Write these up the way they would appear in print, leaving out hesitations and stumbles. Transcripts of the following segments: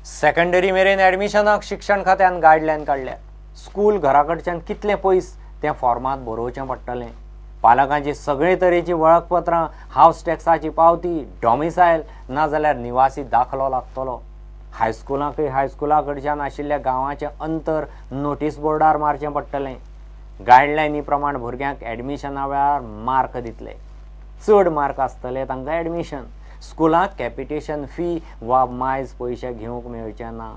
Secondary मेरेन ॲडमिशनाक शिक्षण खात्यान गायडलायन काडल्या. स्कूल घराकडच्यान कितलें पयस तें फॉर्मांत बरोवचें पडटलें. पालकांची सगळे तरेची वळखपत्रां, हावस टॅक्साची पावती, डॉमिसायल नाजाल्यार निवासी दाखलो लागतलो. हायस्कुलांकय हायस्कुला कडच्यान आशिल्ल्या गांवाचें अंतर नोटीस बोर्डार मारचें पडटलें. गायडलायनी प्रमाण भुरग्यांक ॲडमिशना वेळार मार्क दितले. चड मार्क आसतले तांकां ॲडमिशन. स्कुलांक कॅपिटेशन फी वा मायज पयशे घेवंक मेळचे ना.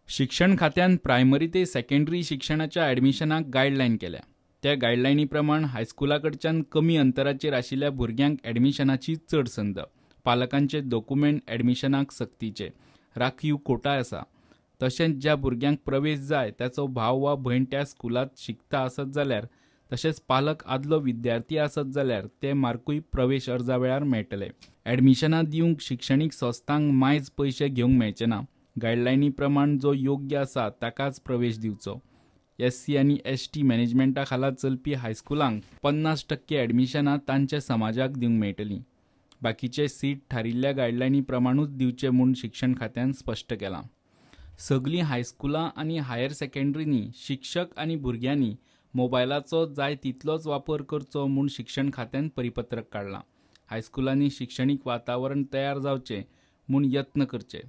शिक्षण खात्यान प्रायमरी ते सेकंडरी शिक्षणाच्या ॲडमिशनाक गायडलायन केल्या. त्या गायडलायनी प्रमाण हायस्कुला कडच्यान कमी अंतराचेर आशिल्ल्या भुरग्यांक ॲडमिशनाची चड संद. पालकांचे डॉक्युमेंट ॲडमिशनाक सक्तीचे. राखीव कोटा आसा. तशेंच ज्या भुरग्यांक प्रवेश जाय ताचो भाव वा भयण त्या स्कुलांत शिकता आसत जाल्यार तशेंच पालक आदलो विद्यार्थी आसत जाल्यार ते मार्कूय प्रवेश अर्जा वेळार मेळटले. ॲडमिशनां दिवंक शिक्षणीक संस्थांक मायज पयशे घेवंक मेळचे ना. गायडलायनी प्रमाण जो योग्य आसा ताकाच प्रवेश दिवचो. एससी आनी एसटी मॅनेजमेंटा खाला चलपी हायस्कुलांक 50% ॲडमिशनां तांच्या समाजाक दिवंक मेळटलीं. बाकीचे सीट थारिल्ल्या गायडलायनी प्रमाणूच दिवचे म्हूण शिक्षण खात्यान स्पश्ट केलां. सगलीं हायस्कुलां आनी हायर सेकंडरींनी शिक्षक आनी भुरग्यांनी मोबायलाचो जाय तितलोच वापर करचो म्हूण शिक्षण खात्यान परिपत्रक काडलां. हायस्कुलांनी शिक्षणीक वातावरण तयार जावचें म्हूण यत्न करचे.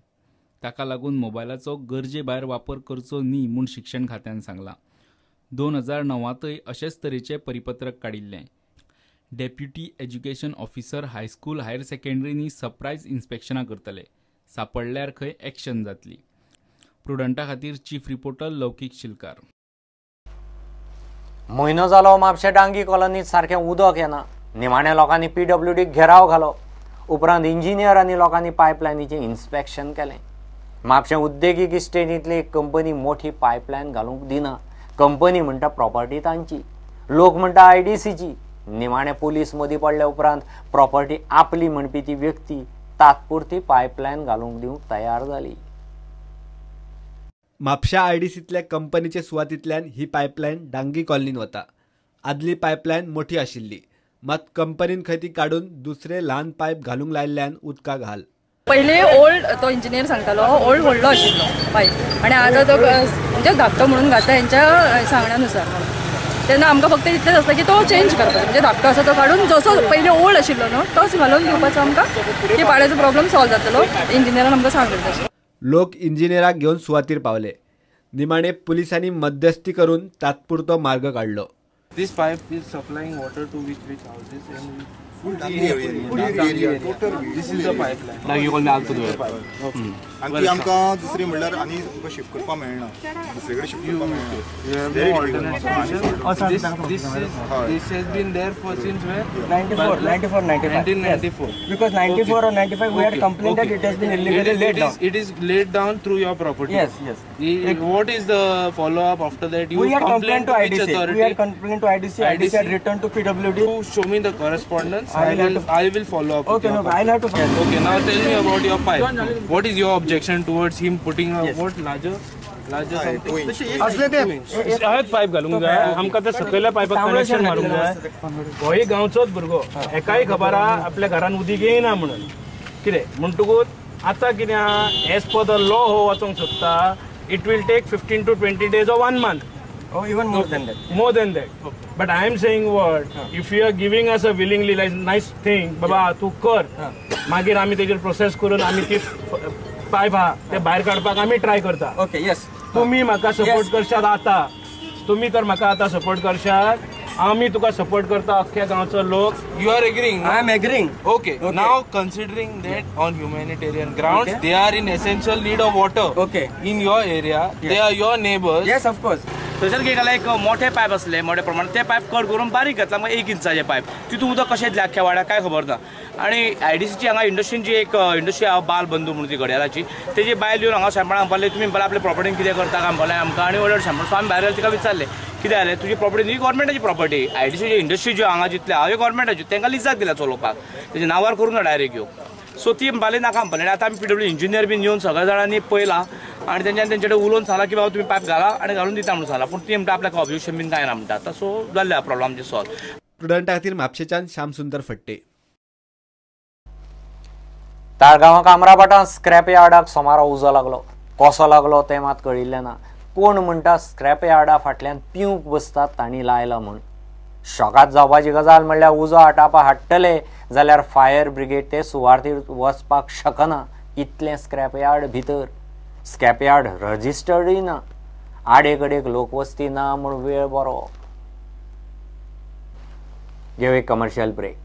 ताका लागून मोबायलाचो गरजे भायर वापर करचो न्ही म्हूण शिक्षण खात्यान सांगलां. 2009तय अशेच तरेचें परिपत्रक काडिल्लें. Deputy education officer high school higher सेकंडरींनी surprise इन्स्पेक्शनां करतले. सापडल्यार खंय एक्शन जातली. प्रुडंटा खातीर चीफ रिपोर्टर लौकीक शिलकार. म्हयनो जालो म्हापशें डांगी कॉलनीत सारकें उदक येना. निमाण्या लोकांनी पीडब्ल्यूडीक घेराव घालो. उपरांत इंजिनियर आनी लोकांनी पायपलायनीचें इन्स्पेक्शन केलें. म्हापशें उद्देगीक इस्टेटींतली एक कंपनी मोठी पायपलायन घालूंक दिना. कंपनी म्हणटा प्रॉपर्टी तांची, लोक म्हणटा आयडीसीची. निमाणे पुलीस मदीं पडल्या उपरांत प्रॉपर्टी आपली म्हणपी ती व्यक्ती तात्पुरती पायपलायन घालूंक दिवंक तयार जाली. म्हापशा आयडीसींतल्या कंपनीचे सुवातींतल्यान ही पायपलायन डांगी कॉलनीन वता. आदली पायपलायन मोठी आशिल्ली, मात कंपनीन खंय ती काडून दुसरे ल्हान पायप घालूंक लायिल्ल्यान उदकाक हाल. पयले ओल्ड तो इंजिनियर सांगतालो ओल्ड व्हडलो आशिल्लो पायप आनी आतां तो म्हणजे धाकटो म्हणून घातला हेंच्या सांगण्यानुसार. तेन्ना आमकां फक्त इतलेंच आसता की तो चेंज करपाचो, म्हणजे धाकटो आसा तो काडून जसो पयलीं ओल्ड आशिल्लो न्हू तोच घालून दिवपाचो आमकां, की पाण्याचो प्रॉब्लम सॉल्व जातलो. इंजिनियरान आमकां सांगलें तशें. लोक इंजिनियराक घेवन सुवातीर पावले. निमाणे पुलिसांनी मध्यस्थी करून तात्पुरतो मार्ग काडलो. This pipe is supplying water to which houses and full area. This is the pipeline. Dangi colony आलतो आनी ती आमकां दुसरी म्हणल्यार आनी तुमकां शिफ्ट करपाक मेळना, दुसरे कडेन शिफ्ट करपाक मेळना. This has been there for since when? 94, 1994. Because 94 or 95 we had complained that it has been illegally laid down. It is laid down through your property. Yes, yes. What is the follow up after that? You we had complained to IDC. Authority? We had complained to IDC. IDC had returned to PWD. You show me the correspondence. I will follow up. Okay, no, I'll have to. Okay, now tell me about your pipe. What is your objection towards him putting a what larger something? असले ते हयच pipe घालूंक जाय आमकां, ते सकयल्या पायपाक connection मारूंक जाय. होय गांवचोच भुरगो, हेकाय खबर आहा आपल्या घरान उदीक येयना म्हणून कितें म्हणटकूच आतां कितें आहा, एज पर the law हो वचोंक सोदता. It will take 15 to 20 days or 1 month. Oh, even more than that. More than that. Okay. But I am saying what, if you are giving us a willingly like nice thing, बाबा तूं कर, मागीर आमी तेजेर process करून आमी ती pipe आहा ते भायर काडपाक आमी ट्राय करता. ओके, येस. तुमी म्हाका सपोर्ट करशात आतां, तुमी तर म्हाका आतां सपोर्ट करशात, आमी तुका सपोर्ट करता अख्ख्या गांवचो लोक. You are agreeing? I am agreeing. Okay. Now considering that on humanitarian grounds they are in essential need of water. Okay. In your area, they are your neighbours. Yes, of course. थंयसर कितें केलां, एक मोठे pipe आसले मोठ्या प्रमाणात, ते pipe cut करून बारीक घातला, मागीर 1 इंचाचे पायप, तितून उदक कशें येतलें आख्ख्या वाड्याक काय खबर ना. आनी आयडीसीची हांगा इंडस्ट्रीन जी एक इंडस्ट्री आहा बाल बंधू म्हणून ती घड्याळाची, तेजी बायल येवन हांगा शाणपणां म्हणपाक तुमी म्हणपाक आपले प्रॉपर्टीन कितें करता काय म्हणपाक आमकां, आनी व्हड शाणपण. सो आमी भायर तिका विचारलें कितें जालें तुजी प्रॉपर्टी न्ही गव्हर्मेंटाची प्रॉपर्टी, आयडीसीची इंडस्ट्री ज्यो हांगा जितल्यो आहा ह्यो गव्हर्मेंटाच्यो, तांकां लिजाक दिल्या चलोवपाक, तेजे नांवार करूंक ना डायरेक्ट ह्यो. सो ती म्हणपाक नाका म्हणपाक. आतां आमी पीडब्ल्यू इंजिनियर बीन येवन सगळ्या जाणांनी पळयलां आनी तेंच्यानी तेंचे कडेन उलोवन सांगलां की बाबा तुमी पायप घाला आनी घालून दिता म्हणून सांगलां, पूण ती म्हणटा आपल्याक ऑब्जेक्शन बीन कांय ना म्हणटा. आतां सो जाल्लें प्रॉब्लम आमचें सॉल्व. स्टुडंटा खातीर म्हापशेच्यान श्याम सुंदर फट्टे. ताळगांवां कामराभाटांत स्क्रॅप यार्डाक सोमारा उजो लागलो. कसो लागलो तें मात कळिल्लें ना. कोण म्हणटा स्क्रॅप यार्डा फाटल्यान पिवंक बसतात तांणी लायला म्हूण. शॉकात जावपाची गजाल म्हणल्यार उजो आटापा हाडटले जाल्यार फायर ब्रिगेड ते सुवार्थीर वचपाक शकना इतलें स्क्रॅप यार्ड भितर. स्क्रॅप यार्ड रजिस्टर्डूय ना. आडेकडेक लोकवस्ती ना म्हूण वेळ बरो. घेवं एक कमर्शियल ब्रेक.